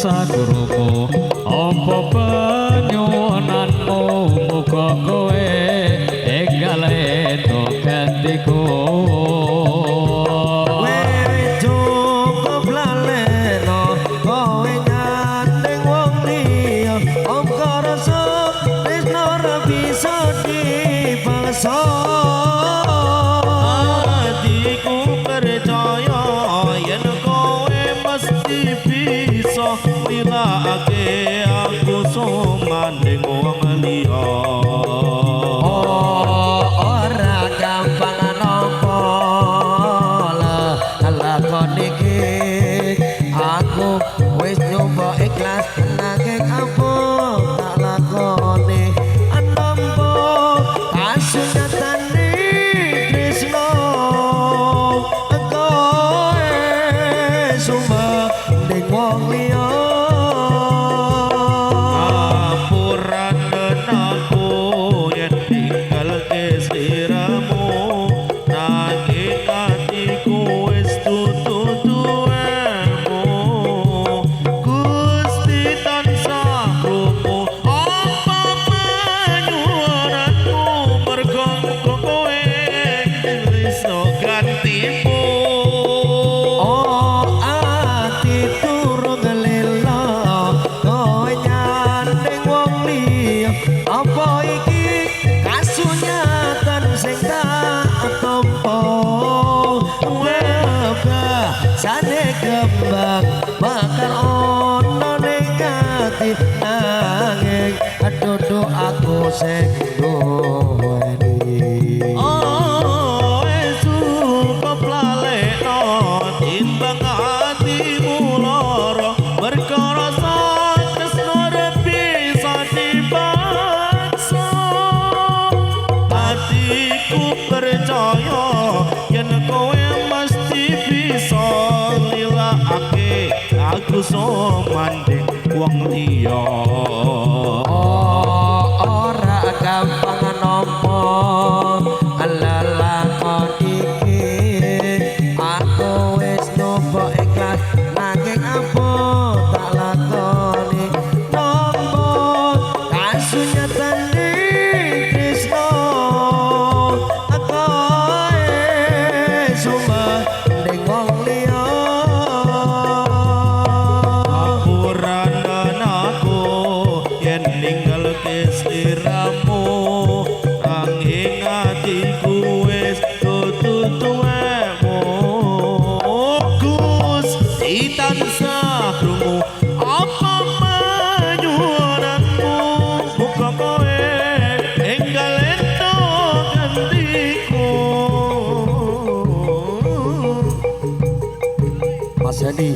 Tansah krungu apa penyuwunanmu, muga kowe enggal entuk gantiku. Wis cukup laleno kowe nyanding wong liya, ongko rasa tresno ora bisa dipaksa. Atiku percaya yen kowe mesti bisa nilakake aku sumanding wong liya. Oh, ora gampang nampa lakon iki, aku wis nyoba ikhlas nanging apa tak lakoni nampa kasunyatane tresno kowe sumanding wong liya. Ngapuranen aku yen ninggalke sliramu, nanging atiku wis dudu duwemu. Gusti tansah krungu apa panyuwunanmu, mergo kowe iso gantimu. Oh, ati durung lelo kowe nyanding wong liya, apa iki kasunyatan sing tak tampa? Webasane kembang bakal ono ning ati, nanging dudu aku sing duweni. Oh, wis cukup lalekno timbang atimu lara, perkara tresno ora bisa dipaksa. Atiku percaya yen kowe mesti bisa nilakake aku sumanding wong liya. Oh, ora gampang nampa lelakon iki, aku wis nyoba ikhlas nanging apa tak lakoni nampa kasunyatane tresno kowe sumanding wong liya. Ngapuranen aku yen ninggalke sliramu, nanging atiku wis dudu duwemu. Gusti tansah krungu apa panyuwunanmu, muga kowe enggal entuk gantiku. Mas Hadi.